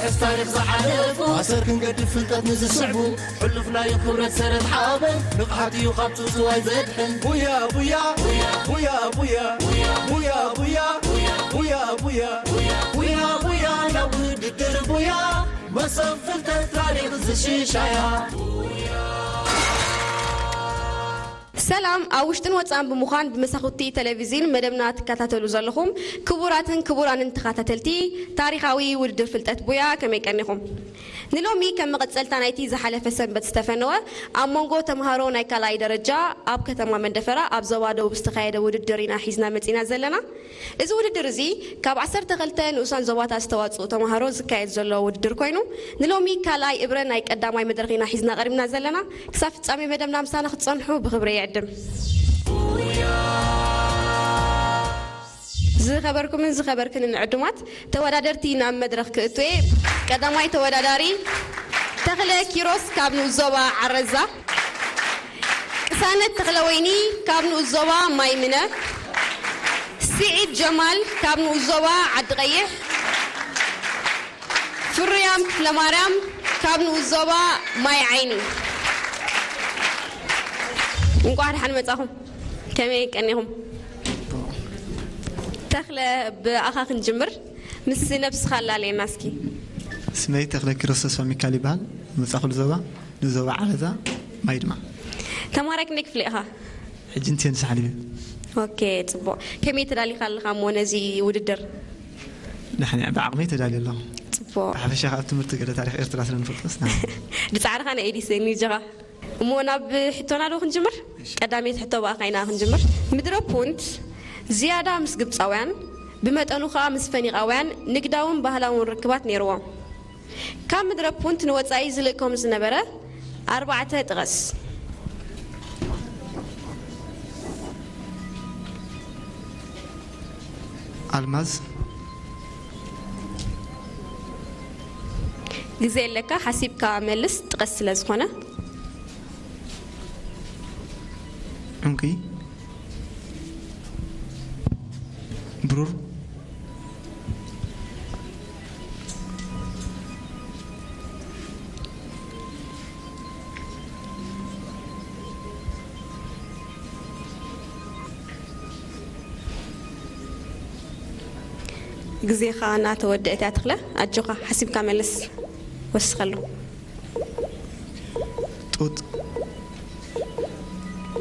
ሕስ ታሪኽ ዝሓለፉ ኣሰር ክንገድፍ ፍልጠት ንዝስዕቡ ሕሉፍ ናይ ክብረት ሰረት ሓበን ንቕሓት እዩ ካብቱ ዝዋይ ዘድሕን ቡያ ቡያ ቡያ ቡያ ቡያ ቡያ ቡያ ቡያ ቡያ ቡያ ቡያ ናብ ውድድር ቡያ መሰብ ፍልጠት ታሪኽ ዝሽሻያ ሰላም ኣብ ውሽጥን ወፃእን ብምዃን ብመሳኹቲ ቴሌቪዝን መደብና ትከታተሉ ዘለኹም ክቡራትን ክቡራንን ተኸታተልቲ ታሪኻዊ ውድድር ፍልጠት ቡያ ከመይ ቀኒኹም? ንሎሚ ከም መቐፀልታ ናይቲ ዝሓለፈ ሰንበት ዝተፈነወ ኣብ መንጎ ተምሃሮ ናይ ካልኣይ ደረጃ ኣብ ከተማ መንደፈራ ኣብ ዞባ ደቡብ ዝተኻየደ ውድድር ኢና ሒዝና መፂና ዘለና። እዚ ውድድር እዚ ካብ ዓሰርተ ክልተ ንኡሳን ዞባታት ዝተዋፅኡ ተምሃሮ ዝካየድ ዘሎ ውድድር ኮይኑ ንሎሚ ካልኣይ እብረ ናይ ቀዳማይ መድረኽ ኢና ሒዝና ቀሪብና ዘለና። ክሳብ ፍጻሜ መደብና ምሳና ክትጸንሑ ብኽብሪ ይዕድም። ዝኸበርኩምን ዝኸበርክንን ዕዱማት ተወዳደርቲ ናብ መድረኽ ክእትዌ ቀዳማይ ተወዳዳሪ ተኽለ ኪሮስ ካብ ንኡስ ዞባ ዓረዛ፣ ቅሳነት ተኽለወይኒ ካብ ንኡስ ዞባ ማይምነ፣ ስዒድ ጀማል ካብ ንኡስ ዞባ ዓዲ ቀይሕ፣ ፍሩያም ክፍለማርያም ካብ ንኡስ ዞባ ማይ ዓይኒ። እንቋዕ ደሓን መጻኹም። ከመይ ቀኒኹም? ተኽለ ብኣኻ ክንጅምር። ምስ ነብስኻ ኣላለየና እስኪ። ስመይ ተኽለ ኪሮስ ተስፋ ሚካል ይበሃል። መጻኹሉ ዞባ ንዞባ ዓረዛ ማይ ድማ። ተማሃራይ ክንደይ ክፍሊ ኢኻ? ሕጂ ንቴንስ ሓሊበ። ኦኬ ጽቡቕ። ከመይ ተዳሊኻ ኣለኻ እሞ ነዚ ውድድር? ንሕና ብዓቕመይ ተዳልየ ኣለኹ። ጽቡቕ። ብሓፈሻ ካብ ትምህርቲ ገለ ታሪኽ ኤርትራ ስለ ንፈልጦስ ና። ብጻዕርኻ ንኤዲስ ኒጀኻ። እሞ ናብ ሕቶና ዶ ክንጅምር? ቀዳመይቲ ሕቶ ብኣኻ ኢና ክንጅምር። ምድረ ፑንት ዝያዳ ምስ ግብጻውያን ብመጠኑ ከኣ ምስ ፈኒቓውያን ንግዳውን ባህላውን ርክባት ነይርዎም። ካብ ምድረ ፑንት ንወጻኢ ዝልእኮም ዝነበረ ኣርባዕተ ጥቐስ። ኣልማዝ ግዜ ኣለካ ሓሲብካ መልስ ጥቐስ ስለ ዝኾነ። ዕንቂ ብሩር ግዜኻ እናተወደአት እያ ተኽለ ኣጆኻ ሓሲብካ መልስ ወስኸሉ። ጡጥ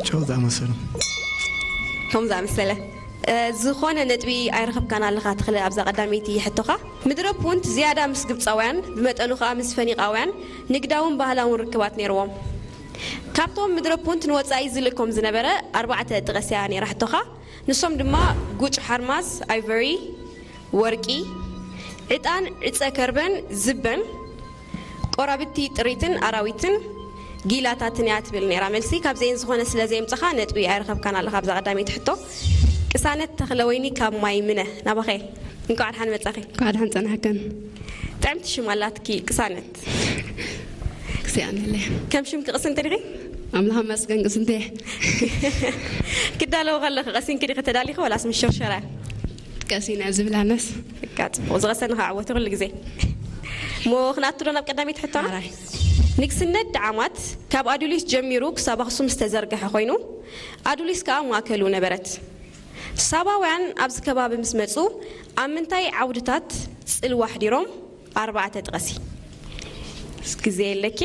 ጨው ዝኣመሰሉ ከም ዝኣመሰለ ዝኾነ ነጥቢ ኣይረኸብካን ኣለኻ ተኽለ ኣብዛ ቀዳመይቲ ሕቶኻ። ምድረ ፑንት ዝያዳ ምስ ግብፃውያን ብመጠኑ ከዓ ምስ ፈኒቃውያን ንግዳውን ባህላውን ርክባት ነይርዎም። ካብቶም ምድረ ፑንት ንወፃኢ ዝልእኮም ዝነበረ ኣርባዕተ ጥቐስ እያ ነይራ ሕቶኻ። ንሶም ድማ ጉጭ ሓርማዝ፣ ኣይቨሪ፣ ወርቂ፣ ዕጣን፣ ዕፀ ከርበን፣ ዝበን፣ ቆራብቲ ጥሪትን ኣራዊትን ጊላታትን እያ ትብል ነይራ መልሲ። ካብዘን ዝኾነ ስለ ዘየምፅኻ ነጥቢ ኣይረኸብካን ኣለኻ ኣብዛ ቀዳመይቲ ሕቶ። ቅሳነት ተኽለወይኒ ካብ ማይ ምነ ናባኸ። እንኳዕ ድሓን መፃኺ። እንኳዕ ድሓን ፀናሕከን። ጥዕምቲ ሽም ኣላትኪ ቅሳነት። ክስኣነለ። ከም ሽምኪ ቅስንቲ ዲኺ? ኣምላኽ ይመስገን ቅስንቲ እየ። ክዳለዊ ከለኺ ቀሲንኪ ዲኺ ተዳሊኺ ወላስ ምስ ሸርሸራ? ቀሲነ ዝብል ኣነስ። በቃ ፅቡቕ ዝቐሰኒ ከዓ ዓወት ኩሉ ግዜ። እሞ ክነኣቱ ዶ ናብ ቀዳመይቲ ሕቶና? ሓራይ። ንግስነት ደዓማት ካብ ኣዱሊስ ጀሚሩ ክሳብ ኣኽሱም ዝተዘርግሐ ኮይኑ ኣዱሊስ ከዓ ማእከሉ ነበረት። ሳባውያን ኣብዚ ከባቢ ምስ መፁ ኣብ ምንታይ ዓውድታት ፅልዋ ኣሕዲሮም? ኣርባዕተ ጥቐሲ። ግዜ የለኪ።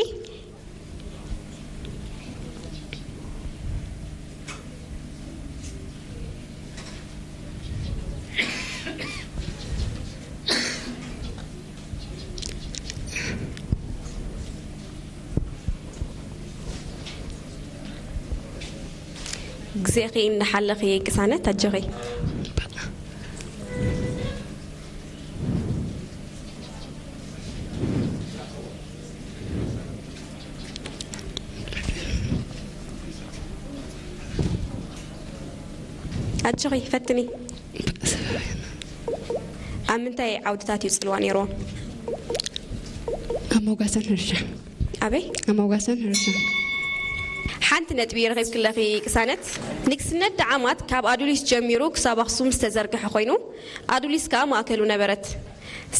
ግዜኺ እናሓለኺ ቅሳነት ኣጆኺ። ኣጆኺ ፈትኒ። ኣብ ምንታይ ዓውድታት እዩ ፅልዋ ነይርዎም? ኣብ መጓሰን ሕርሻ። ኣበይ? ኣብ መጓሰን ሕርሻ። ሓንቲ ነጥቢ ረኺብኪ ኣለኺ ቅሳነት። ንግስነት ደዓማት ካብ ኣዱሊስ ጀሚሩ ክሳብ ኣኽሱም ዝተዘርግሐ ኮይኑ ኣዱሊስ ከዓ ማእከሉ ነበረት።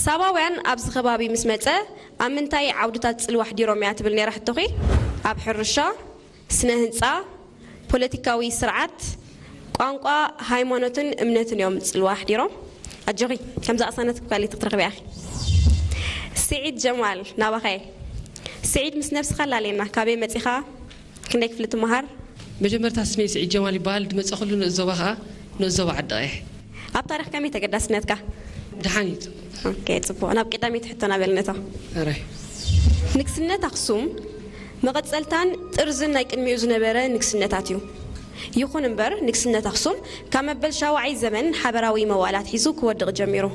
ሳባውያን ኣብዚ ከባቢ ምስ መጸ ኣብ ምንታይ ዓውድታት ጽልዋ ኣሕዲሮም እያ ትብል ነይራ ሕቶኺ? ኣብ ሕርሻ፣ ስነ ህንጻ፣ ፖለቲካዊ ስርዓት፣ ቋንቋ፣ ሃይማኖትን እምነትን እዮም ጽልዋ ኣሕዲሮም። ኣጆኺ፣ ከምዛ ኣሳነት ኳሊቲ ክትረኽቢ ኢኺ። ስዒድ ጀማል፣ ናባኸ። ስዒድ፣ ምስ ነብስኻ ኣላልየና። ካበይ መጺኻ? ክንደይ ክፍሊ ትመሃር? መጀመርታ ስመይ ስዒድ ጀማል ይበሃል። ዝመጸኹሉ ንኡስ ዞባ ኸኣ ንኡስ ዞባ ዓዲ ቀይሕ። ኣብ ታሪኽ ከመይ ተገዳስነትካ? ደሓን እዩ። ኦኬ፣ ጽቡቕ። ናብ ቀዳመይቲ ሕቶና በል ነቶ። ሕራይ። ንግስነት ኣኽሱም መቐጸልታን ጥርዝን ናይ ቅድሚኡ ዝነበረ ንግስነታት እዩ። ይኹን እምበር፣ ንግስነት ኣኽሱም ካብ መበል ሻውዓይ ዘመን ሓበራዊ መዋእላት ሒዙ ክወድቕ ጀሚሩ።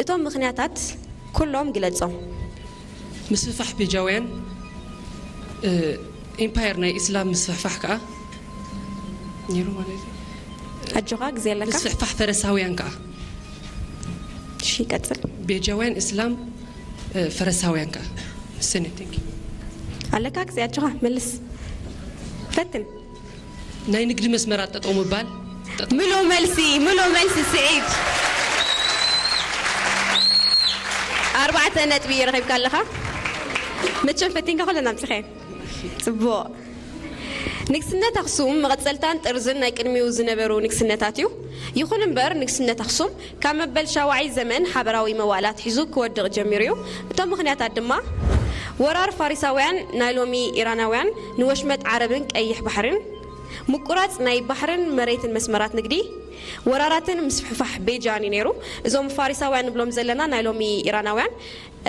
እቶም ምኽንያታት ኩሎም ግለጾም። ምስፍፋሕ ቤጃውያን፣ እ፣ ኢምፓየር ናይ ኢስላም ምስፍሕፋሕ ከኣ ነይሩ ማለት እዩ። ኣጆኻ፣ ግዜ ኣለካ። ምስፍሕፋሕ ፈረሳውያን ከኣ። እሺ፣ ቀጽል። ቤጃውያን፣ እስላም፣ እ፣ ፈረሳውያን ከኣ። ስኒ፣ ቴንክ ዩ። ኣለካ ግዜ፣ ኣጆኻ፣ መልስ። ፈትን። ናይ ንግዲ መስመራት ጠጠው ምባል። ምሉእ መልሲ፣ ምሉእ መልሲ ስዒድ። ኣርባዕተ ነጥቢ ረኺብካ ኣለኻ። መቸም ፈቲንካ ኩለን ኣምጺኻየን። ጽቡቕ። ንግስነት ኣኽሱም መቐጸልታን ጥርዝን ናይ ቅድሚኡ ዝነበሩ ንግስነታት እዩ። ይኹን እምበር፣ ንግስነት ኣኽሱም ካብ መበል ሻውዓይ ዘመን ሓበራዊ መዋእላት ሒዙ ክወድቕ ጀሚሩ እዩ። እቶም ምኽንያታት ድማ፣ ወራር ፋሪሳውያን ናይ ሎሚ ኢራናውያን ንወሽመጥ ዓረብን ቀይሕ ባሕርን፣ ምቁራጽ ናይ ባሕርን መሬትን መስመራት ንግዲ፣ ወራራትን ምስፍሕፋሕ ቤጃን እዩ ነይሩ። እዞም ፋሪሳውያን ንብሎም ዘለና ናይ ሎሚ ኢራናውያን፣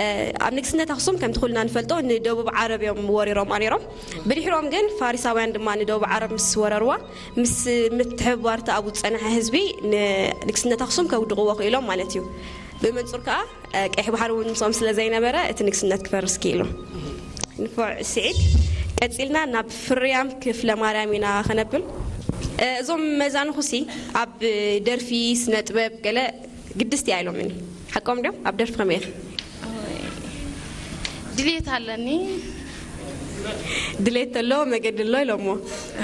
እ፣ ኣብ ንግስነት ኣኽሱም ከምቲ ኩልና ንፈልጦ ንደቡብ ዓረብ እዮም ወሪሮም ነይሮም። ብድሕሮም ግን ፋሪሳውያን ድማ ንደቡብ ዓረብ ምስ ወረርዋ፣ ምስ ምትሕብባር እቲ ኣብኡ ዝጸንሐ ህዝቢ ንንግስነት ኣኽሱም ከውድቕዎ ክኢሎም ማለት እዩ። ብመንጹር ከኣ፣ እ፣ ቀይሕ ባሕሪ እውን ምስኦም ስለ ዘይነበረ እቲ ንግስነት ክፈርስ ክኢሉ። ንፉዕ ስዒድ። ቀጺልና ናብ ፍርያም ክፍለ ማርያም ኢና ከነብል። እ፣ እዞም መዛንኹሲ ኣብ ደርፊ፣ ስነ ጥበብ ገለ ግድስቲ እያ ኢሎምኒ። ሓቆም ድዮም? ኣብ ደርፊ ከመይ ኢኺ? ድሌት ኣለኒ። ድሌት ተሎ መገዲ ኣሎ ኢሎሞ።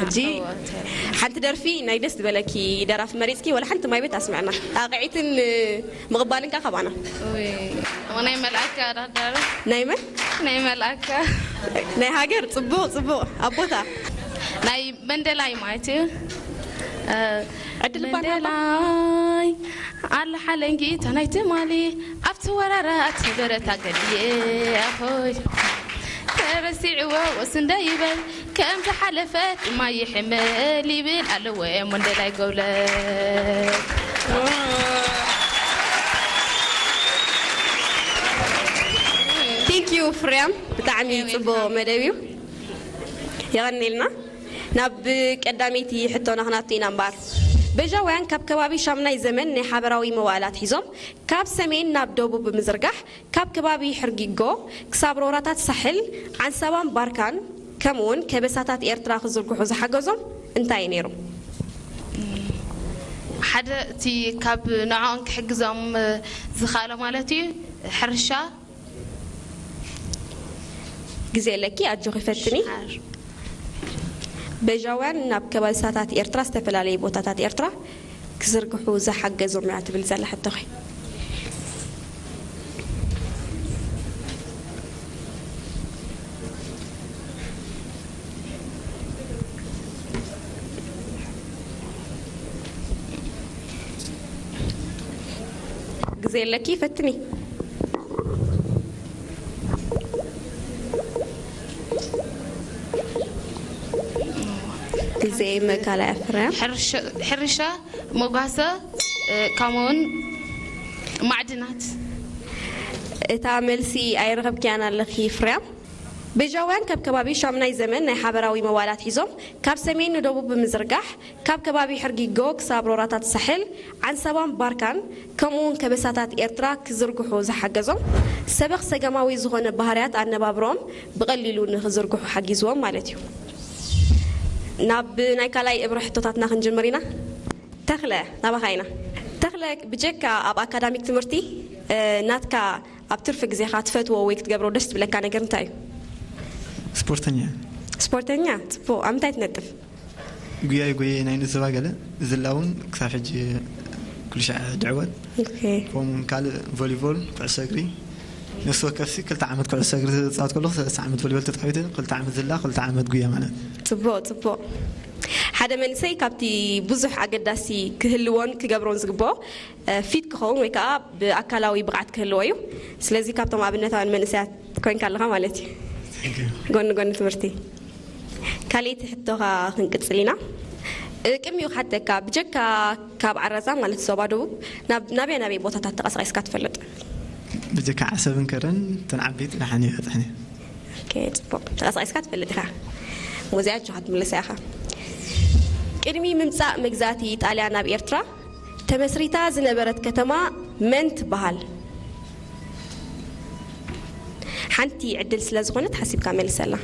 ሕጂ እወ፣ እተ- ሓንቲ ደርፊ ናይ ደስ ዝበለኪ ደራፊ መሪጽኪ፣ ወላ ሓንቲ ማይ ቤት ኣስምዕና። ጣቕዒትን ምቕባልን ከኣ ካባና። እወ፣ ናይ መልኣካ ዳዳር። ናይ መን? ናይ መልኣካ። ናይ ሃገር፣ ጽቡቕ፣ ጽቡቕ። ኣብ ቦታ? ናይ መንደላይ ማለት እዩ። እ፣ ዕድል እባ ንሃባ። መንደላይ ኣላ ሓለንጊ እታ ናይ ትማሊ ኣብቲ ወራራት በረታ ገድየ ኣኾይ ተረሲዕዎ ወስ እንደ ይበል ከም ዝሓለፈ ድማ ይሕመል ይብል ኣለዎ መንደላይ ጎብለ። Thank you ፍርያም፣ ብጣዕሚ ጽቡቕ መደብ እዩ። የቐንየልና። ናብ ቀዳመይቲ ሕቶና ክናቱ ኢና እምበኣር። በጃውያን ካብ ከባቢ ሻምናይ ዘመን ናይ ሓበራዊ መዋእላት ሒዞም ካብ ሰሜን ናብ ደቡብ ብምዝርጋሕ ካብ ከባቢ ሕርጊጎ ክሳብ ሮራታት ሳሕል፣ ዓንሰባን ባርካን ከምኡውን ከበሳታት ኤርትራ ክዝርግሑ ዝሓገዞም እንታይ እዩ ነይሩ? ሓደ እቲ ካብ ንዕኦም ክሕግዞም ዝኽኣሎ ማለት እዩ ሕርሻ። ግዜ ኣለኪ፣ ኣጆኺ ፈትኒ። ሓር። በጃውያን ናብ ከበሳታት ኤርትራ፣ ዝተፈላለዩ ቦታታት ኤርትራ ክዝርግሑ ዝሓገዞም እያ ትብል ዘላ ሕቶኺ። ግዜ ኣለኪ፣ ፈትኒ። ግዜ መካላይ ኣፍርያ። ሕርሻ፣ ሕርሻ፣ መጓሰ፣ እ፣ ከምኡውን ማዕድናት። እታ መልሲ ኣይረኸብክያን ኣለኺ ፍርያም። በጃውያን ካብ ከባቢ ሻምናይ ዘመን ናይ ሓበራዊ መዋላት ሒዞም ካብ ሰሜን ንደቡብ ብምዝርጋሕ ካብ ከባቢ ሕርጊጎ ክሳብ ሮራታት ሳሕል፣ ዓንሰባን ባርካን ከምኡውን ከበሳታት ኤርትራ ክዝርግሑ ዝሓገዞም ሰበኽ ሰገማዊ ዝኾነ ባህርያት ኣነባብሮም ብቐሊሉ ንኽዝርግሑ ሓጊዝዎም ማለት እዩ። ናብ ናይ ካልኣይ እብረ ሕቶታትና ክንጅምር ኢና። ተኽለ፣ ናባኻ ኢና። ተኽለ፣ ብጀካ ኣብ ኣካዳሚክ ትምህርቲ፣ እ፣ ናትካ ኣብ ትርፊ ግዜኻ ትፈትዎ ወይ ክትገብሮ ደስ ትብለካ ነገር እንታይ እዩ? ስፖርተኛ። ስፖርተኛ? ጽቡቕ። ኣብ ምንታይ ትነጥፍ? ጉያ ይጎየ ናይ ንስባ ገለ፣ ዝላ እውን ክሳብ ሕጂ ኩሉ ሻዕ ድዕወት። ኦኬ። ከምኡ እውን ካልእ ቮሊቦል፣ ኩዕሶ እግሪ፣ ነፍሲ ወከፍሲ ክልተ ዓመት ኩዕሶ እግሪ ተጻወት ከለኹ፣ ሰለስተ ዓመት ቮሊቦል ተጻዊተ፣ ክልተ ዓመት ዝላ፣ ክልተ ዓመት ጉያ ማለት። ጽቡቕ፣ ጽቡቕ። ሓደ መንእሰይ ካብቲ ብዙሕ ኣገዳሲ ክህልዎን ክገብሮን ዝግብኦ፣ እ፣ ፊት ክኸውን ወይ ከኣ ብኣካላዊ ብቕዓት ክህልዎ እዩ። ስለዚ ካብቶም ኣብነታውያን መንእሰያት ኮይንካ ኣለኻ ማለት እዩ። Thank you። ጎኒ ጎኒ ትምህርቲ። ካልኣይቲ ሕቶኻ ክንቅጽል ኢና። እ፣ ቅድሚኡ ክሓተካ፣ ብጀካ ካብ ዓረጻ ማለት ዞባ ደቡብ ናብ፣ ናበይ ናበይ ቦታታት ተቐሳቒስካ ትፈልጥ? ብጀካ ዓሰብን ከረን፣ እተን ዓበይቲ ደሓን እየ በጺሐን እየ። ኦኬ፣ ጽቡቕ። ተቐሳቒስካ ትፈልጥ ኢኻ። ሙዚያ ኣጆኻ ትምለሳ ኢኻ። ቅድሚ ምምጻእ መግዛእቲ ጣልያን ናብ ኤርትራ ተመስሪታ ዝነበረት ከተማ መን ትበሃል? ሓንቲ ዕድል ስለ ዝኾነት ሓሲብካ መልሰላ።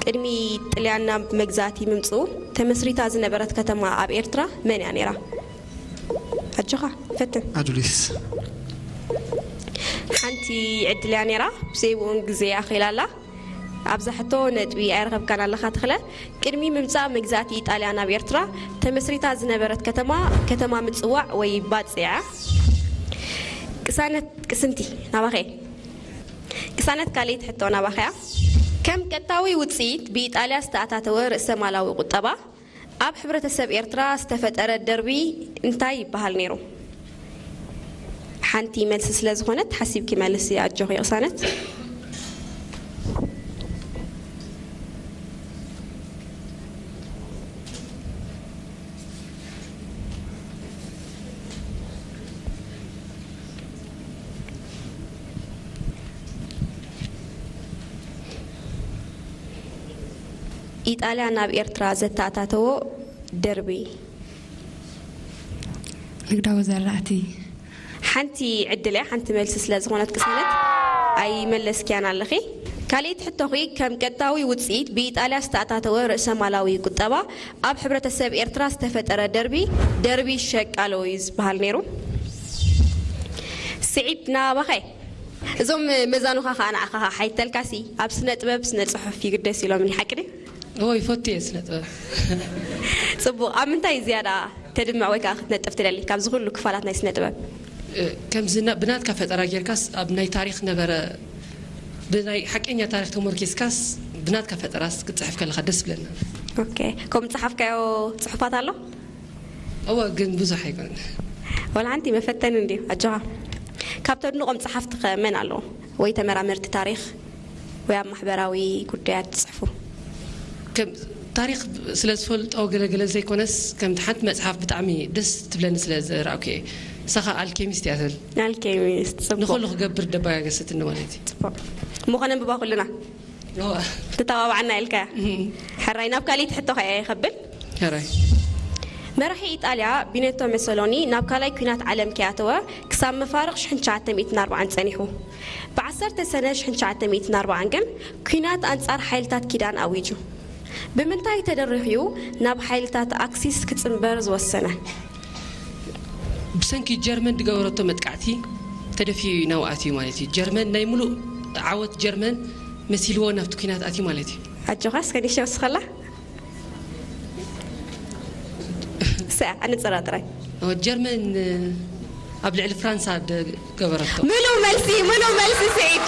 ቅድሚ ጥልያን ናብ መግዛእቲ ምምጽኡ ተመስሪታ ዝነበረት ከተማ ኣብ ኤርትራ መን እያ ነይራ? ኣጆኻ፣ ፈትን። ኣዱሊስ። ሓንቲ ዕድል እያ ነይራ፣ ብዘይብኡን ግዜ ኣኺላ ኣላ። ኣብዛ ሕቶ ነጥቢ ኣይረኸብካን ኣለኻ ተኽለ። ቅድሚ ምምጻእ መግዛእቲ ኢጣልያ ናብ ኤርትራ ተመስሪታ ዝነበረት ከተማ፣ ከተማ ምጽዋዕ ወይ ባጽዕ እያ። ቅሳነት ቅስንቲ ናባኸ። ቅሳነት ካልኣይቲ ሕቶ ናባኸ እያ። ከም ቀጥታዊ ውጽኢት ብኢጣልያ ዝተኣታተወ ርእሰ ማላዊ ቁጠባ፣ ኣብ ሕብረተሰብ ኤርትራ ዝተፈጠረ ደርቢ እንታይ ይበሃል ነይሩ? ሓንቲ መልሲ ስለ ዝኾነት ሓሲብኪ መልሲ ኣጆኺ ቅሳነት። ኢጣልያ ናብ ኤርትራ ዘተኣታተዎ ደርቢ። ንግዳዊ ዘራእቲ። ሓንቲ ዕድል እያ፣ ሓንቲ መልሲ ስለ ዝኾነት ቅሳነት ኣይመለስክያን ኣለኺ። ካልኣይቲ ሕቶኺ፣ ከም ቀጥታዊ ውጽኢት ብኢጣልያ ዝተኣታተወ ርእሰ ማላዊ ቁጠባ ኣብ ሕብረተሰብ ኤርትራ ዝተፈጠረ ደርቢ፣ ደርቢ ሸቃሎ እዩ ዝበሃል ነይሩ። ስዒድ ናባኸ። እዞም መዛኑኻ ኸኣ ንዓኻ ኸኣ ሓይተልካሲ፣ ኣብ ስነ ጥበብ፣ ስነ ጽሑፍ ይግደስ ኢሎምኒ፣ ሓቂ ድዩ? እዎ፣ ይፈቱ እየ ስነ ጥበብ። ጽቡቕ። ኣብ ምንታይ ዝያዳ ተድምዕ ወይ ከኣ ክትነጥፍ ትደሊ ካብዚ ኩሉ ክፋላት ናይ ስነ ጥበብ? እ፣ ከምዚ ና-፣ ብናትካ ፈጠራ ጌርካስ ኣብ ናይ ታሪኽ ነበረ፣ ብናይ ሓቀኛ ታሪኽ ተመርኪስካስ ብናትካ ፈጠራስ ክትጽሕፍ ከለኻ ደስ ይብለና። ኦኬ። ከምኡ ዝጸሓፍካዮ ጽሑፋት ኣሎ? እወ፣ ግን ብዙሕ ኣይኮነን። ወላ ሓንቲ መፈተኒ እንድዩ፣ ኣጆኻ። ካብ ተድንቖም ጸሓፍቲ ከ መን ኣለዉ? ወይ ተመራመርቲ ታሪኽ፣ ወይ ኣብ ማሕበራዊ ጉዳያት ትጽሕፉ? ከም ታሪኽ ስለ ዝፈልጦ ገለገለ ዘይኮነስ፣ ከምቲ ሓንቲ መጽሓፍ ብጣዕሚ ደስ ትብለኒ ስለ ዝረኣኩ እየ። ንሳ ኸኣ ኣልኬሚስት እያ ትብል። ኣልኬሚስት፣ ጽቡቕ። ንኹሉ ክገብር ደባጋገሰትኒ ማለት እዩ። ጽቡቕ። እሞ ኸነንብባ ኩልና? እዋ። ተተባባዕና ኢልካያ። እም። ሕራይ፣ ናብ ካልኣይቲ ሕቶኻ እየ ከብል። ሕራይ። መራሒ ኢጣልያ ቢኔቶ መሰሎኒ ናብ ካልኣይ ኲናት ዓለም ከይኣተወ ክሳብ መፋርቕ ሽሕን ትሽዓተ ሚእትን ኣርባዓን ጸኒሑ። ብዓሰርተ ሰነ ሽሕን ትሽዓተ ሚእትን ኣርባዓን ግን ኲናት ኣንጻር ሓይልታት ኪዳን ኣዊጁ። ብምንታይ ተደሪኹ እዩ ናብ ሓይልታት ኣክሲስ ክጽንበር ዝወሰነ? ብሰንኪ ጀርመን ዝገበረቶ መጥቃዕቲ ተደፊኡ እዩ ናብኡ ኣትዩ ማለት እዩ። ጀርመን ናይ ምሉእ ዓወት ጀርመን መሲልዎ ናብቲ ኲናት ኣትዩ ማለት እዩ። ኣጆኻ እስከ ኒሸ ወስኸላ። ሰ-፣ ኣነጸራጥራይ። ጀርመን ኣብ ልዕሊ ፍራንሳ ዝገበረቶ። ምሉእ መልሲ፣ ምሉእ መልሲ ስዒድ።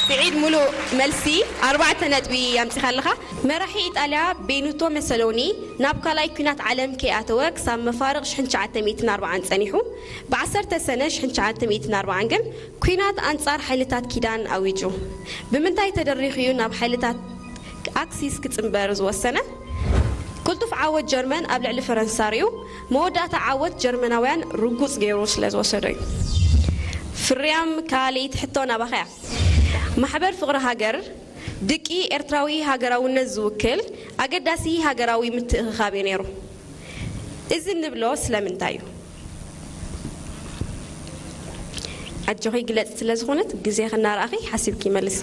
ስዒድ፣ ምሉእ መልሲ፣ ኣርባዕተ ነጥቢ ኣምጺኻ ኣለኻ። መራሒ ኢጣልያ ቤኑቶ መሰሎኒ ናብ ካልኣይ ኲናት ዓለም ከይኣተወ ክሳብ መፋርቕ ሽሕን ትሽዓተ ሚእትን ኣርባዓን ጸኒሑ፣ ብዓሰርተ ሰነ ሽሕን ትሽዓተ ሚእትን ኣርባዓን ግን ኲናት ኣንጻር ሓይልታት ኪዳን ኣዊጁ። ብምንታይ ተደሪኹ እዩ ናብ ሓይልታት ኣክሲስ ክጽንበር ዝወሰነ? ቅልጡፍ ዓወት ጀርመን ኣብ ልዕሊ ፈረንሳ ርእዩ፣ መወዳእታ ዓወት ጀርመናውያን ርጉጽ ገይሩ ስለ ዝወሰዶ እዩ። ፍርያም፣ ካልኣይቲ ሕቶ ናባኻ እያ። ማሕበር ፍቕሪ ሃገር ድቂ ኤርትራዊ ሃገራውነት ዝውክል ኣገዳሲ ሃገራዊ ምትእኽኻብ እዩ ነይሩ። እዚ እንብሎ ስለምንታይ እዩ? ኣጆኺ ግለጽ ስለ ዝኾነት ግዜኺ እናረኣኺ ሓሲብኪ መልሲ።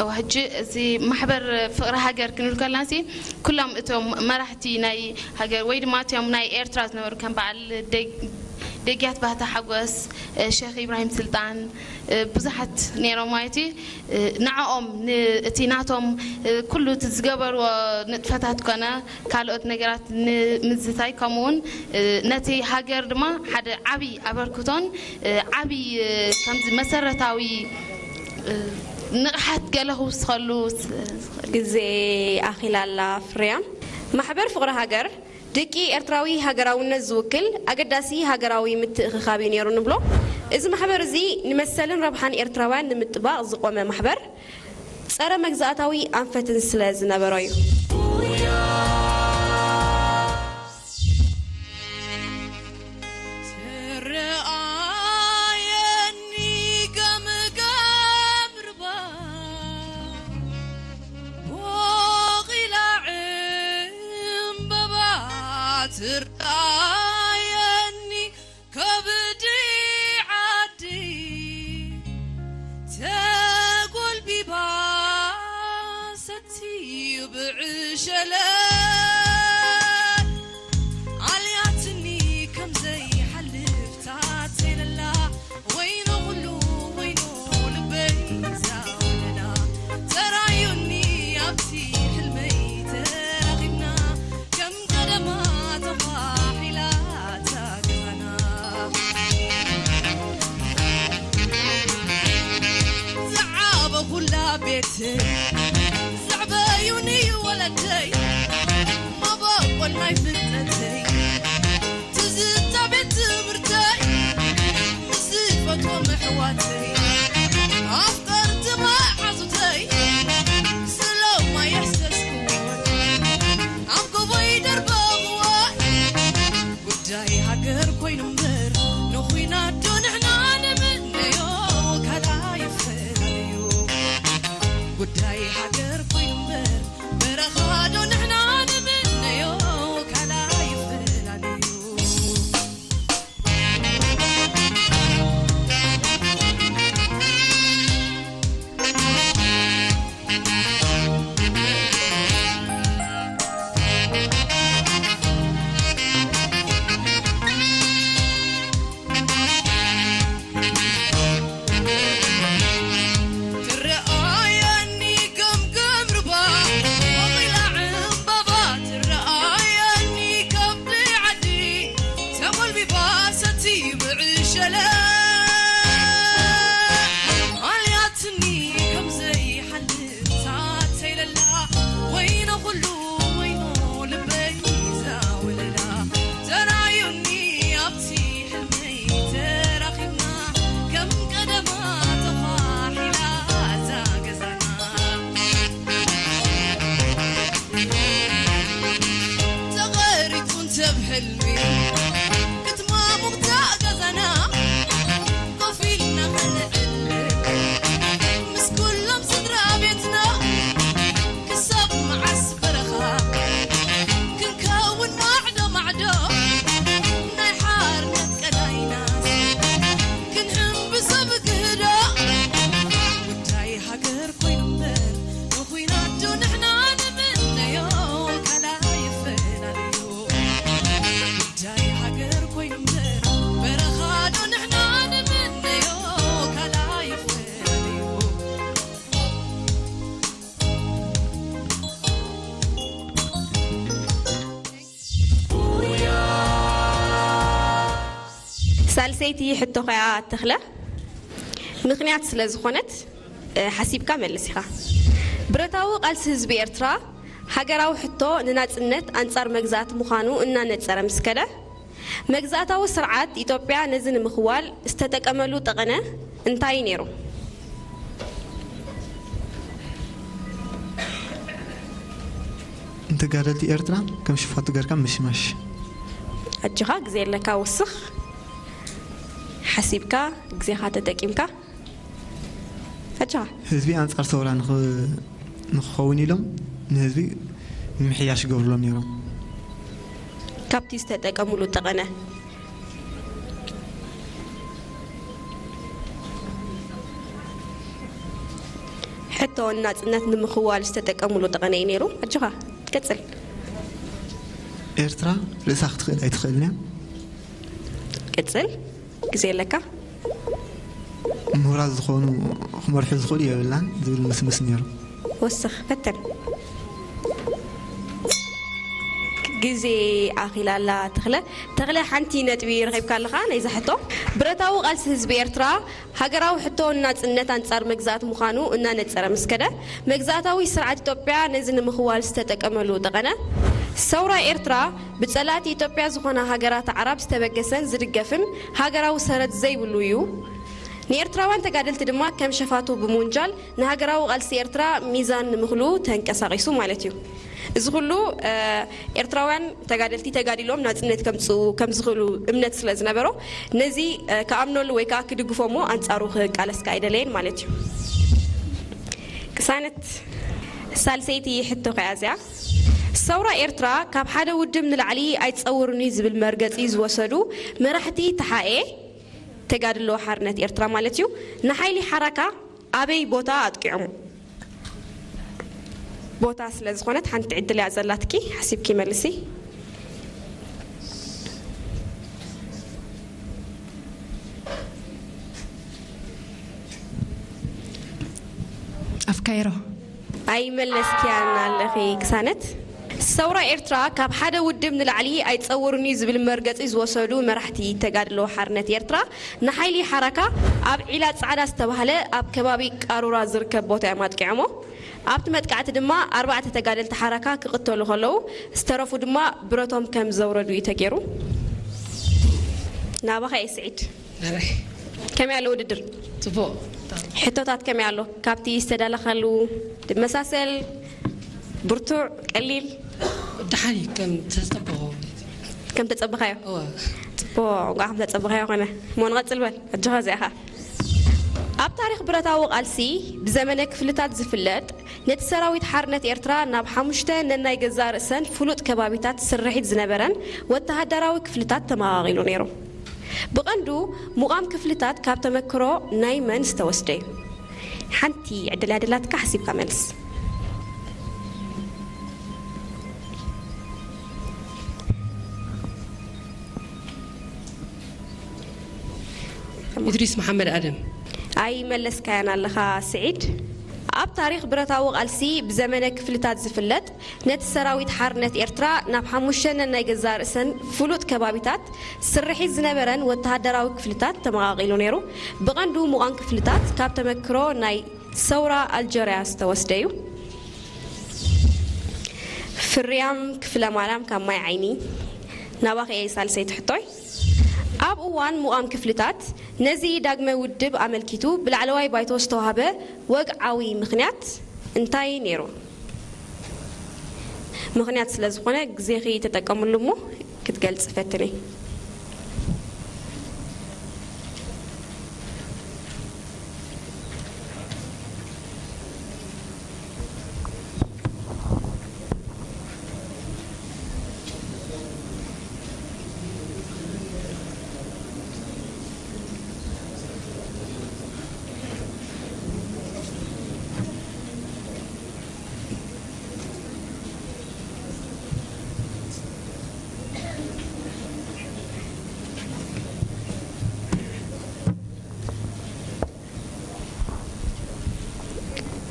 እወ፣ ሕጂ እዚ ማሕበር ፍቕሪ ሃገር ክንብል ከለና ሲ፣ ኩሎም እቶም መራሕቲ ናይ ሃገር ወይ ድማ እቶም ናይ ኤርትራ ዝነበሩ ከም በዓል ደግ-፣ ደግያት ባህታ ሓጎስ፣ እ፣ ሼኽ ኢብራሂም ስልጣን፣ እ፣ ብዙሓት ነይሮም ማለት እዩ። እ፣ ንዕኦም ን-፣ እቲ ናቶም፣ እ፣ ኩሉ እቲ ዝገበርዎ ንጥፈታት ኮነ ካልኦት ነገራት ንምዝታይ፣ ከምኡውን፣ እ፣ ነቲ ሃገር ድማ ሓደ ዓቢ ኣበርክቶን፣ እ፣ ዓቢ፣ እ፣ ከምዚ መሰረታዊ፣ እ፣ ንቕሓት ገለ ክውስኸሉ ስ-፣ ግዜ ኣኺላ ኣላ ፍርያም። ማሕበር ፍቕሪ ሃገር ድቂ ኤርትራዊ ሃገራውነት ዝውክል ኣገዳሲ ሃገራዊ ምትእኽኻብ እዩ ነይሩ ንብሎ። እዚ ማሕበር እዚ ንመሰልን ረብሓን ኤርትራውያን ንምጥባቕ ዝቖመ ማሕበር፣ ጸረ መግዛእታዊ ኣንፈትን ስለ ዝነበሮ እዩ። ትረኣየኒ ገምገም ርባ፣ ቦቒላ ዕምበባ ትረኣየኒ ከብዲ ዓዲ፣ ተጎልቢባ ሰቲ ብዕሸለ ኣልያትኒ ከም ዘይሓልፍ ታተይለላ ወይኖ ኩሉ ወይኖ ልበይ ዛውለላ ተራዩኒ ኣብቲ ሕልመይ ተራኺብና ከም ቀደማ ተዃሒላ እታ ገዛና ዝዓበኹላ ቤት ዘዕበዩኒ ወለደይ መበቆል ናይ ፍልጠተይ ትዝታ ቤት ትምህርተይ ምስ ዝፈትዎም ኣሕዋተይ ኣፍቀርቲ መሓዙተይ ስሎም ኣየሕሰስኩዎን ኣብ ጎቦይ ደርበኽዎ ጉዳይ ሃገር ኮይኑ እምበር ንኹናት ዶ ንሕና ንምነዮ ካልኣይ ይፈላለዩ ጉዳይ ሃገር ኮይኑ እምበር በረኻ ዶ ንሕና ንምነዮ ካልኣይ ይፈላለዩ ትረኣየኒ ከም ገምርባ ወቒላ ዕምባባ ትረኣየኒ ከብዲ ዓዲ ተጎልቢባ ሰቲ ብዕሸለ ኣልያትኒ ከም ዘይሓልፍ ታተይለላ ወይኖ ኩሉ ወይኖ ልበይ ዛውለላ ተራዩኒ ኣብቲ ሕልመይ ተራኺብና ከም ቀደማ ተዃሒላ እዛ ገዛና ተቐሪጹ እንተ ብሕልሚ ክትማሙቕ እታ ገዛና ኮፍ ኢልና ከነዕልል ምስ ኩሎም ስድራ ቤትና ክሳብ መዓስ በረኻ ክንከውን ማዕዶ ማዕዶ ናይ ሓርነት ቀዳይናስ ክንሕምብሶ ብክህዶ ጉዳይ ሃገር ኮይኑ እምበር ንኹናት ዶ ንሕና ንምነዮ ካልኣይ ይፈላለዩ ጉዳይ ሃገር ኮይኑ እምበር በረኻ ዶ ንሕና ንምነዮ ካልኣይ ይፈላለዩ ሳልሰይቲ ሕቶ ኸኣ ተኽለ ምኽንያት ስለ ዝኾነት፣ እ፣ ሓሲብካ መልስ ኢኻ። ብረታዊ ቃልሲ ህዝቢ ኤርትራ ሃገራዊ ሕቶ ንናጽነት ኣንጻር መግዛእቲ ምዃኑ እናነጸረ ምስ ከደ፣ መግዛእታዊ ስርዓት ኢትዮጵያ ነዚ ንምኽዋል ዝተጠቀመሉ ጠቐነ እንታይ ነይሩ? ንተጋደልቲ ኤርትራ ከም ሽፋቱ ጌርካ ምሽማሽ። ኣጆኻ፣ ግዜ ኣለካ፣ ወስኽ፣ ሓሲብካ፣ ግዜኻ ተጠቂምካ። ኣጆኻ። ህዝቢ ኣንጻር ሰውራ ንኽ- ንክኸውን ኢሎም ንህዝቢ ምምሕያሽ ይገብሩሎም ነይሮም። ካብቲ ዝተጠቀሙሉ ጠቐነ ሕቶ ናጽነት ንምኽዋል ዝተጠቀሙሉ ጠቐነ እዩ ነይሩ። ኣጆኻ፣ ቀጽል። ኤርትራ ርእሳ ክትኽእል ኣይትኽእልን እያ። ቀጽል፣ ግዜ ኣለካ። ምሁራት ዝኾኑ ክመርሑ ዝኽእሉ የብላን ዝብል ምስምስ ነይሩ። ወስኽ፣ ፈተን። ግዜ ኣኺላ ኣላ ተኽለ። ተኽለ፣ ሓንቲ ነጥቢ ረኺብካ ኣለኻ ናይዛ ሕቶ። ብረታዊ ቃልሲ ህዝቢ ኤርትራ ሃገራዊ ሕቶ ናጽነት ኣንጻር መግዛእቲ ምዃኑ እናነጸረ ምስ ከደ፣ መግዛእታዊ ስርዓት ኢትዮጵያ ነዚ ንምኽዋል ዝተጠቀመሉ ጠቐነ፣ ሰውራ ኤርትራ ብጸላእቲ ኢትዮጵያ ዝኾና ሃገራት ኣዕራብ ዝተበገሰን ዝድገፍን ሃገራዊ ሰረት ዘይብሉ እዩ። ንኤርትራውያን ተጋደልቲ ድማ ከም ሸፋቱ ብምውንጃል ንሃገራዊ ቃልሲ ኤርትራ ሚዛን ንምኽሉ ተንቀሳቒሱ ማለት እዩ። እዚ ኩሉ ኤርትራውያን ተጋደልቲ ተጋዲሎም ናጽነት ከምጽኡ ከም ዝኽእሉ እምነት ስለ ዝነበሮ ነዚ ክኣምነሉ ወይ ከዓ ክድግፎ እሞ ኣንጻሩ ክቃለስ ከዓ ኣይደለየን ማለት እዩ። ቅሳነት፣ ሳልሰይቲ ሕቶ ከያ እዚኣ። ሰውራ ኤርትራ ካብ ሓደ ውድብ ንላዕሊ ኣይጸውርኒ ዝብል መርገጺ ዝወሰዱ መራሕቲ ተሓኤ ተጋድሎ ሓርነት ኤርትራ ማለት እዩ ንሓይሊ ሓራካ ኣበይ ቦታ ኣጥቂዖም? ቦታ ስለ ዝኾነት ሓንቲ ዕድል እያ ዘላትኪ፣ ሓሲብኪ መልሲ። ኣፍካይሮ ኣይመለስክያን ኣለኺ ቅሳነት። ሰውራ ኤርትራ ካብ ሓደ ውድብ ንላዕሊ ኣይጸውርኒ ዝብል መርገጺ ዝወሰዱ መራሕቲ ተጋድሎ ሓርነት ኤርትራ ንሓይሊ ሓራካ ኣብ ዒላ ጻዕዳ ዝተባህለ ኣብ ከባቢ ቃሩራ ዝርከብ ቦታ እዮም ኣጥቂዖሞ። ኣብቲ መጥቃዕቲ ድማ ኣርባዕተ ተጋደልቲ ሓራካ ክቕተሉ ከለዉ ዝተረፉ ድማ ብረቶም ከም ዘውረዱ እዩ ተገይሩ። ናባኻ እየ ስዒድ። ከመይ ኣሎ ውድድር? ጽቡቕ። ሕቶታት ከመይ ኣሎ? ካብቲ ዝተዳለኻሉ ድመሳሰል ብርቱዕ ቀሊል ደሓን እዩ ከም ተጸበኾ። ከም ተጸበኻዮ? እወ። ጽቡቕ፣ እንኳዕ ከም ተጸበኻዮ ኾነ። እሞ ንቐጽል በል፣ ኣጆኻ እዚኣኻ። ኣብ ታሪኽ ብረታዊ ቃልሲ ብዘመነ ክፍልታት ዝፍለጥ ነቲ ሰራዊት ሓርነት ኤርትራ ናብ ሓሙሽተ ነናይ ገዛእ ርእሰን ፍሉጥ ከባቢታት ስርሒት ዝነበረን ወተሃደራዊ ክፍልታት ተመቓቒሉ ነይሩ። ብቐንዱ ሙቓም ክፍልታት ካብ ተመክሮ ናይ መን ዝተወስደ እዩ? ሓንቲ ዕድል እያ ደላትካ፣ ሓሲብካ መልስ። ኢድሪስ መሓመድ ኣደም። ኣይመለስካያን ኣለኻ ስዒድ። ኣብ ታሪኽ ብረታዊ ቃልሲ ብዘመነ ክፍልታት ዝፍለጥ ነቲ ሰራዊት ሓርነት ኤርትራ ናብ ሓሙሽተ ነናይ ገዛእ ርእሰን ፍሉጥ ከባቢታት ስርሒት ዝነበረን ወተሃደራዊ ክፍልታት ተመቓቒሉ ነይሩ። ብቐንዱ ሙቓም ክፍልታት ካብ ተመክሮ ናይ ሰውራ ኣልጀርያ ዝተወስደ እዩ። ፍርያም ክፍለ ማርያም ካብ ማይ ዓይኒ ናባኺ እየ ሳልሰይቲ ሕቶይ። ኣብ እዋን ሙቓም ክፍልታት ነዚ ዳግመ ውድብ ኣመልኪቱ ብላዕለዋይ ባይቶ ዝተዋህበ ወግዓዊ ምኽንያት እንታይ ነይሩ? ምኽንያት ስለ ዝኾነ ግዜኺ ተጠቀምሉ እሞ ክትገልጺ ፈትኒ።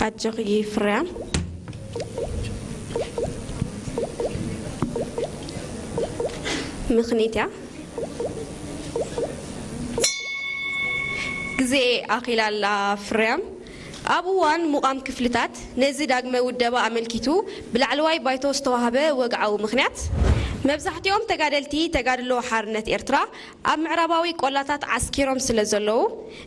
ኣጆኺ ፍርያም። ምኽኒት እያ። ግዜ ኣኺላ ኣላ ፍርያም። ኣብ እዋን ሙቓም ክፍልታት ነዚ ዳግመ ውደባ ኣመልኪቱ ብላዕለዋይ ባይቶ ዝተዋህበ ወግዓዊ ምኽንያት መብዛሕትኦም ተጋደልቲ ተጋድሎ ሓርነት ኤርትራ ኣብ ምዕራባዊ ቆላታት ዓስኪሮም ስለ ዘለዉ፣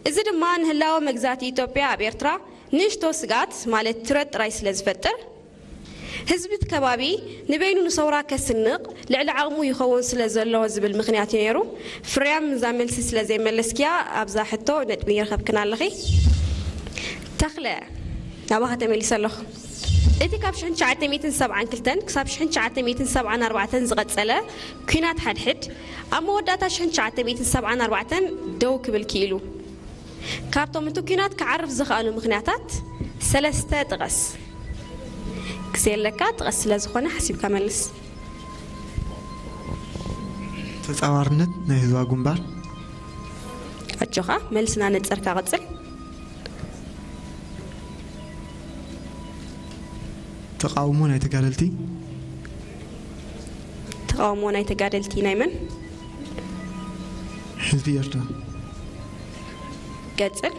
እዚ ድማ ንህላወ መግዛእቲ ኢትዮጵያ ኣብ ኤርትራ ንእሽቶ ስግኣት፣ ማለት ትረት ጥራይ ስለ ዝፈጥር፣ ህዝቢ እቲ ከባቢ ንበይኑ ንሰውራ ከስንቕ ልዕሊ ዓቕሙ ይኸውን ስለ ዘሎ ዝብል ምኽንያት እዩ ነይሩ። ፍርያም፣ እዛ መልሲ ስለ ዘይመለስክያ ኣብዛ ሕቶ ነጥቢ ይረኸብክን ኣለኺ። ተኽለ፣ ናባኻ ተመሊሰ ኣለኹ። እቲ ካብ ሽሕን ትሽዓተ ሚእትን ሰብዓን ክልተን ክሳብ ሽሕን ትሽዓተ ሚእትን ሰብዓን ኣርባዕተን ዝቐጸለ ኲናት ሓድሕድ፣ ኣብ መወዳእታ ሽሕን ትሽዓተ ሚእትን ሰብዓን ኣርባዕተን ደው ክብል ክኢሉ። ካብቶም እቲ ኲናት ክዓርፍ ዘኽኣሉ ምኽንያታት ሰለስተ ጥቐስ። ግዜ ኣለካ፣ ጥቐስ ስለ ዝኾነ ሓሲብካ መልስ። ተጻዋርነት ናይ ህዝባዊ ግንባር። ኣጆኻ፣ መልስና ነጸርካ፣ ቀጽል። ተቃውሞ ናይ ተጋደልቲ። ተቃውሞ ናይ ተጋደልቲ ናይ መን? ህዝቢ ኤርትራ። ቀጽል።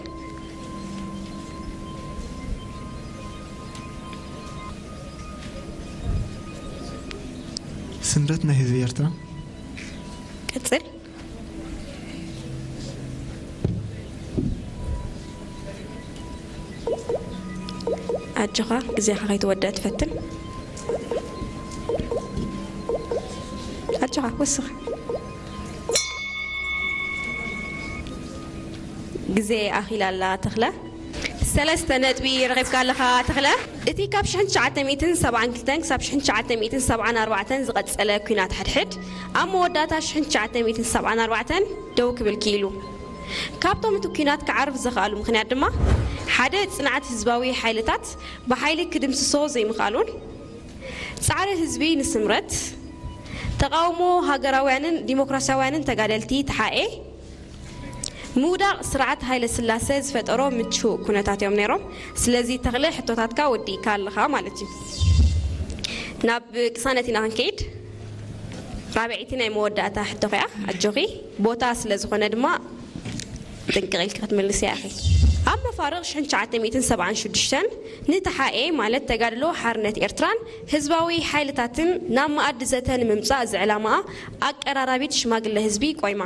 ስምረት ናይ ህዝቢ ኤርትራ። ቀጽል። ኣጆኻ፣ ግዜኻ ከይተወድአ ትፈትን። ኣጆኻ፣ ወስኽ። ግዜ ኣኺላ ኣላ፣ ተኽለ። ሰለስተ ነጥቢ ረኺብካ ኣለኻ፣ ተኽለ። እቲ ካብ ሽሕን ትሽዓተ ሚእትን ሰብዓን ክልተን ክሳብ ሽሕን ትሽዓተ ሚእትን ሰብዓን ኣርባዕተን ዝቐጸለ ኲናት ሕድሕድ፣ ኣብ መወዳእታ ሽሕን ትሽዓተ ሚእትን ሰብዓን ኣርባዕተን ደው ክብል ክኢሉ። ካብቶም እቲ ኲናት ክዓርፍ ዘኽኣሉ ምኽንያት ድማ፣ ሓደ፣ ጽንዓት ህዝባዊ ሓይልታት ብሓይሊ ክድምስሶ ዘይምኽኣሉን፣ ጻዕሪ ህዝቢ ንስምረት፣ ተቓውሞ ሃገራውያንን ዲሞክራስያውያንን ተጋደልቲ ተሓኤ፣ ምውዳቕ ስርዓት ሃይለ ስላሰ ዝፈጠሮ ምቹእ ኩነታት እዮም ነይሮም። ስለዚ፣ ተኽለ፣ ሕቶታትካ ወዲእካ ኣለኻ ማለት እዩ። ናብ ቅሳነት ኢና ክንከይድ። ራብዐይቲ ናይ መወዳእታ ሕቶኺ እያ። ኣጆኺ፣ ቦታ ስለ ዝኾነ ድማ ጥንቅቕ ኢልኪ ክትምልስያ ኢኺ። ኣብ መፋርቕ ሽሕን ትሽዓተ ሚእትን ሰብዓን ሽዱሽተን ንተሓኤ፣ ማለት ተጋድሎ ሓርነት ኤርትራን ህዝባዊ ሓይልታትን ናብ መኣዲ ዘተ ንምምጻእ ዝዕላማኣ ኣቀራራቢት ሽማግለ ህዝቢ ቆይማ።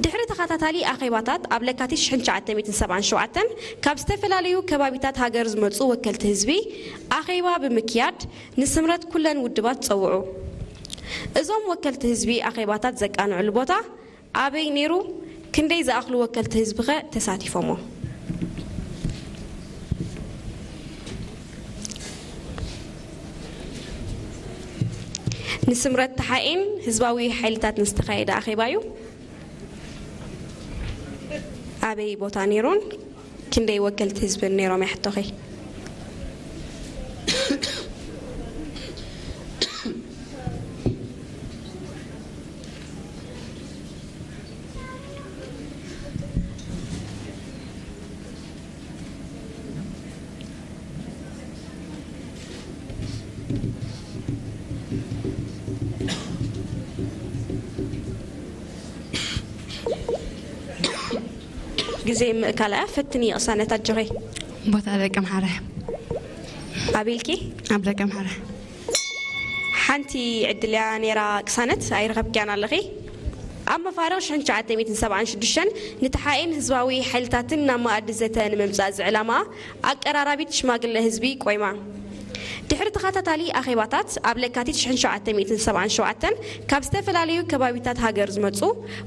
ድሕሪ ተኸታታሊ ኣኼባታት፣ ኣብ ለካቲት ሽሕን ትሽዓተ ሚእትን ሰብዓን ሸውዓተን ካብ ዝተፈላለዩ ከባቢታት ሃገር ዝመጹ ወከልቲ ህዝቢ ኣኼባ ብምክያድ፣ ንስምረት ኩለን ውድባት ጸውዑ። እዞም ወከልቲ ህዝቢ ኣኼባታት ዘቃንዕሉ ቦታ ኣበይ ነይሩ? ክንደይ ዝኣኽሉ ወከልቲ ህዝቢኸ ተሳቲፎሞ? ንስምረት ተሓኤን ህዝባዊ ሓይልታትን ዝተኻየደ ኣኼባ እዩ። ኣበይ ቦታ ነይሩን ክንደይ ወከልቲ ህዝብን ነይሮም እያ ሕቶኺ። ግዜ ምእካል እያ፣ ፈትኒ ቅሳነት ኣጆኺ። ቦታ ደቂ ኣምሓረ። ኣበይ ኢልኪ? ኣብ ደቂ ኣምሓረ። ሓንቲ ዕድል እያ ነይራ ቅሳነት፣ ኣይረኸብክያን ኣለኺ። ኣብ መፋርቕ ሽሕን ትሽዓተ ሚእትን ሰብዓን ሽዱሽተን ንተሓኤን ህዝባዊ ሓይልታትን ናብ መኣዲ ዘተ ንምምጻእ ዝዕላማ ኣቀራራቢት ሽማግለ ህዝቢ ቆይማ። ድሕሪ ተኸታታሊ ኣኼባታት፣ ኣብ ለካቲት ሽሕን ትሽዓተ ሚእትን ሰብዓን ሸውዓተን ካብ ዝተፈላለዩ ከባቢታት ሃገር ዝመጹ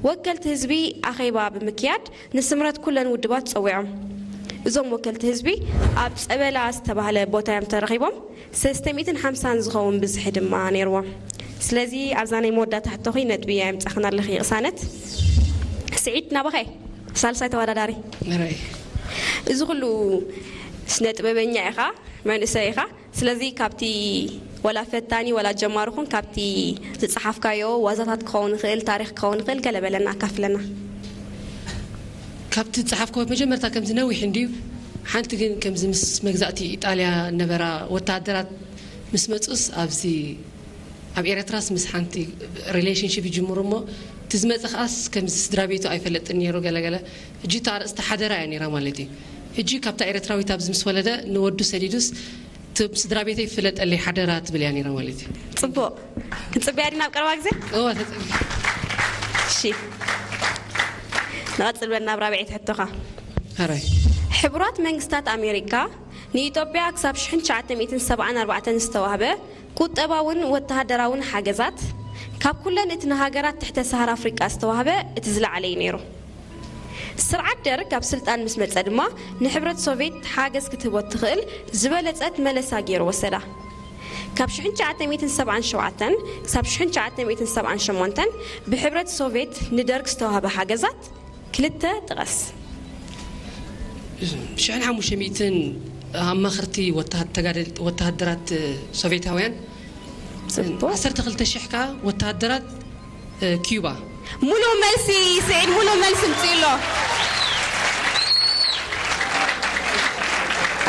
ወከልቲ ህዝቢ ኣኼባ ብምክያድ፣ ንስምረት ኩለን ውድባት ጸዊዖም። እዞም ወከልቲ ህዝቢ ኣብ ጸበላ ዝተባህለ ቦታ እዮም ተረኺቦም። ሰለስተ ሚእትን ሓምሳን ዝኸውን ብዝሒ ድማ ነይርዎም። ስለዚ ኣብዛ ናይ መወዳእታ ሕቶኺ ነጥቢ ኣየምጻኽን ኣለኺ ቅሳነት። ስዒድ ናባኸ ሳልሳይ ተወዳዳሪ። ንርኢ። እዚ ኩሉ ስነ ጥበበኛ ኢኻ፣ መንእሰይ ኢኻ። ስለዚ ካብቲ ወላ ፈታኒ ወላ ጀማሪ ኹን ካብቲ ዝጸሓፍካዮ ዋዛታት ክኸውን ይኽእል፣ ታሪኽ ክኸውን ይኽእል፣ ገለ በለና ኣካፍለና። ካብቲ ዝጸሓፍክዎ መጀመርታ ከምዚ ነዊሕ እንድዩ፣ ሓንቲ ግን ከምዚ ምስ መግዛእቲ ኢጣልያ ነበራ ወተሃደራት ምስ መጹስ ኣብዚ ኣብ ኤረትራስ ምስ ሓንቲ ሪሌሽንሺፕ ይጅምሩ እሞ እቲ ዝመጸ ከኣስ ከምዚ ስድራ ቤቱ ኣይፈለጥን ነይሩ ገለ ገለ። ሕጂ እታ ኣርእስቲ ሓደራ እያ ነይራ ማለት እዩ። ሕጂ ካብታ ኤረትራዊት ኣብዚ ምስ ወለደ ንወዱ ሰዲዱስ እቲ ስድራ ቤተይ ይፍለጠለይ ሓደራ ትብል እያ ነይራ ማለት እዩ። ጽቡቕ። ክንጽበያ ዲና ኣብ ቀረባ ግዜ? እወ፣ ተጸበያ። እሺ። ንቐጽል በል ናብ ራብዐይቲ ሕቶኻ። ሕራይ። ሕቡራት መንግስታት ኣሜሪካ ንኢትዮጵያ ክሳብ ሽሕን ትሽዓተ ሚእትን ሰብዓን ኣርባዕተን ዝተዋህበ ቁጠባውን ወተሃደራውን ሓገዛት፣ ካብ ኩለን እቲ ንሃገራት ትሕተ ሰሃራ ኣፍሪቃ ዝተዋህበ እቲ ዝለዓለ እዩ ነይሩ። ስርዓት ደርግ ኣብ ስልጣን ምስ መጸ ድማ፣ ንሕብረት ሶቭየት ሓገዝ ክትህቦ እትኽእል ዝበለጸት መለሳ ገይሩ ወሰዳ። ካብ ሽሕን ትሽዓተ ሚእትን ሰብዓን ሸውዓተን ክሳብ ሽሕን ትሽዓተ ሚእትን ሰብዓን ሸሞንተን ብሕብረት ሶቭየት ንደርግ ዝተዋህበ ሓገዛት ክልተ ጥቐስ። ሽሕን ሓሙሽተ ሚእትን ኣማኽርቲ ወተሃ-፣ ተጋደል-፣ ወተሃደራት ሶቬታውያን፣ ጽቡቕ። ዓሰርተ ክልተ ሽሕ ከኣ ወተሃደራት ኪዩባ። ሙሉእ መልሲ ስዒድ፣ ሙሉእ መልሲ ምጽኡ ኣሎ።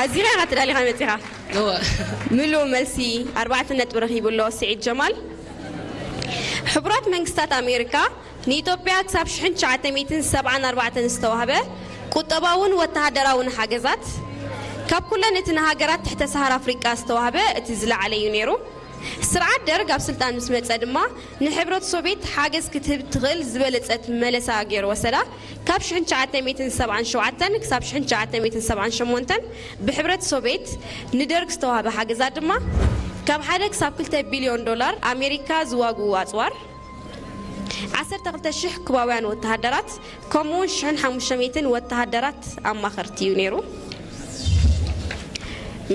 ኣዚኻ ኢኻ ተዳሊኻ መጺኻ። እወ። ሙሉእ መልሲ ኣርባዕተ ነጥቢ ረኺቡ ኣሎ ስዒድ ጀማል። ሕቡራት መንግስታት ኣሜሪካ ንኢትዮጵያ ክሳብ ሽሕን ትሽዓተ ሚእትን ሰብዓን ኣርባዕተን ዝተዋህበ ቁጠባውን ወተሃደራውን ሓገዛት፣ ካብ ኩለን እቲ ንሃገራት ትሕተ ሰሃራ ኣፍሪቃ ዝተዋህበ እቲ ዝለዓለ እዩ ነይሩ። ስርዓት ደርግ ኣብ ስልጣን ምስ መጸ ድማ፣ ንሕብረት ሶቭየት ሓገዝ ክትህብ ትኽእል ዝበለጸት መለሳ ገይሩ ወሰዳ። ካብ ሽሕን ትሽዓተ ሚእትን ሰብዓን ሸውዓተን ክሳብ ሽሕን ትሽዓተ ሚእትን ሰብዓን ሸሞንተን ብሕብረት ሶቭየት ንደርግ ዝተዋህበ ሓገዛት ድማ፣ ካብ ሓደ ክሳብ ክልተ ቢልዮን ዶላር ኣሜሪካ ዝዋግኡ ኣጽዋር፣ ዓሰርተ ክልተ ሽሕ ኩባውያን ወተሃደራት፣ ከምኡውን ሽሕን ሓሙሽተ ሚእትን ወተሃደራት ኣማኸርቲ እዩ ነይሩ።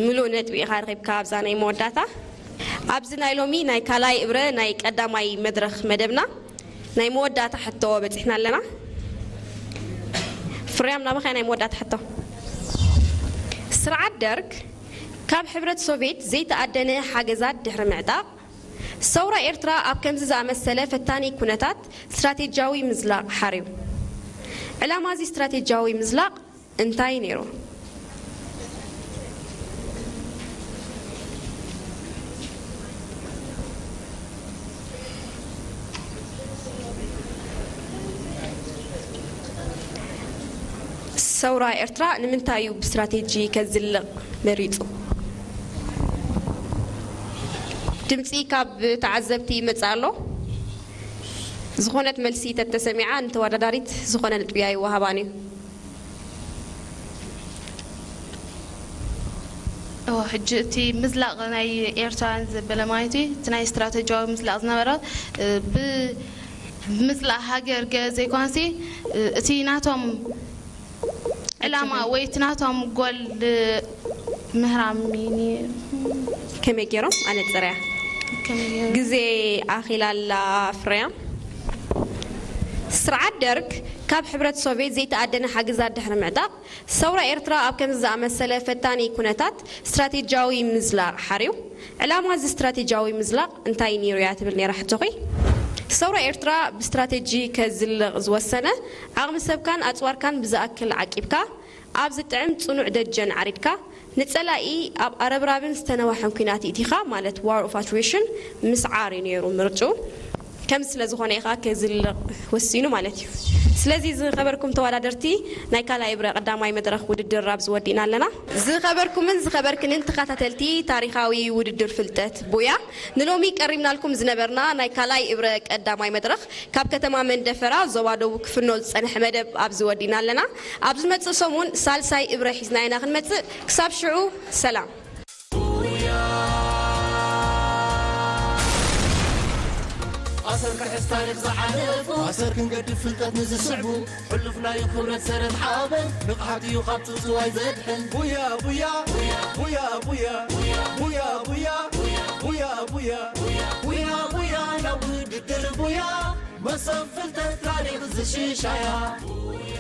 ምሉእ ነጥቢ ኢኻ ረኺብካ ኣብዛ ናይ መወዳእታ። ኣብዚ ናይ ሎሚ ናይ ካልኣይ እብረ ናይ ቀዳማይ መድረኽ መደብና ናይ መወዳእታ ሕቶ በጺሕና ኣለና። ፍርያም፣ ናባኻ ናይ መወዳእታ ሕቶ። ስርዓት ደርግ ካብ ሕብረት ሶቭየት ዘይተኣደነ ሓገዛት ድሕሪ ምዕጣቕ፣ ሰውራ ኤርትራ ኣብ ከምዚ ዝኣመሰለ ፈታኒ ኩነታት ስትራቴጂያዊ ምዝላቕ ሓርዩ። ዕላማ እዚ ስትራቴጂያዊ ምዝላቕ እንታይ ነይሩ? ሰውራ ኤርትራ ንምንታይ እዩ ብስትራቴጂ ከዝልቕ መሪጹ? ድምጺ ካብ ተዓዘብቲ ይመጽእ ኣሎ። ዝኾነት መልሲ ተተሰሚዓ ንተወዳዳሪት ዝኾነ ነጥቢ ኣይወሃባን እዩ። እወ፣ ሕጂ እቲ ምዝላቕ ናይ ኤርትራውያን ዘበለ ማለት እዩ። እቲ ናይ ስትራተጂያዊ ምዝላቕ ዝነበረ፣ እ፣ ብ-፣ ብምጽላእ ሃገር ገ ዘይኮነሲ፣ እ፣ እቲ ናቶም ዕላማ ወይ እቲ ናቶም ጎል፣ እ፣ ምህራም ኒ-፣ ኒ-፣ ከመይ ገይሮም ኣነጽርያ? ከመይ ገይሩ? ግዜ ኣኺላ ኣላ ፍርያም። ስርዓት ደርግ ካብ ሕብረት ሶቭየት ዘይተኣደነ ሓገዛት ድሕሪ ምዕጣቕ፣ ሰውራ ኤርትራ ኣብ ከምዚ ዝኣመሰለ ፈታኒ ኩነታት ስትራቴጂያዊ ምዝላቕ ሓርዩ። ዕላማ እዚ ስትራቴጂያዊ ምዝላቕ እንታይ ነይሩ እያ ትብል ነይራ ሕቶኺ። ሰውራ ኤርትራ ብስትራቴጂ ከዝልቕ ዝወሰነ፣ ዓቕሚ ሰብካን ኣጽዋርካን ብዝኣክል ዓቂብካ፣ ኣብ ዝጥዕም ጽኑዕ ደጀን ዓሪድካ፣ ንጸላኢ ኣብ ኣረብራብን ዝተነዋሐን ኲናት ይእቲኻ፣ ማለት ዋር ኦፍ ኣትሪሽን ምስዓር እዩ ነይሩ ምርጭኡ። ከምዚ ስለ ዝኾነ ኢኻ ከዝልቕ ወሲኑ ማለት እዩ። ስለዚ ዝኸበርኩም ተወዳደርቲ፣ ናይ ካልኣይ እብረ ቀዳማይ መድረኽ ውድድር ኣብዚ ወዲእና ኣለና። ዝኸበርኩምን ዝኸበርክንን ተኸታተልቲ ታሪኻዊ ውድድር ፍልጠት ቡያ፣ ንሎሚ ቀሪብናልኩም ዝነበርና ናይ ካልኣይ እብረ ቀዳማይ መድረኽ ካብ ከተማ መንደፈራ ዞባ ደቡብ ክፍኖ ዝጸንሐ መደብ ኣብዚ ወዲእና ኣለና። ኣብ ዝመጽእ ሰሙን ሳልሳይ እብረ ሒዝና ኢና ክንመጽእ። ክሳብ ሽዑ ሰላም። ኣሰር ክሕዝ ታሪኽ ዝሓለፉ ኣሰር ክንገድፍ ፍልጠት ንዝስዕቡ ሕሉፍ ናይ ክብረት ሰረት ሓበን ንቕሓት እዩ ካብ ጽውጽዋይ ዘድሕን ቡያ ቡያ ቡያ ቡያ ቡያ ቡያ ቡያ ቡያ ቡያ ቡያ ቡያ ናብ ውድድር ቡያ መሰብ ፍልጠት ታሪኽ ዝሽሻያ ቡያ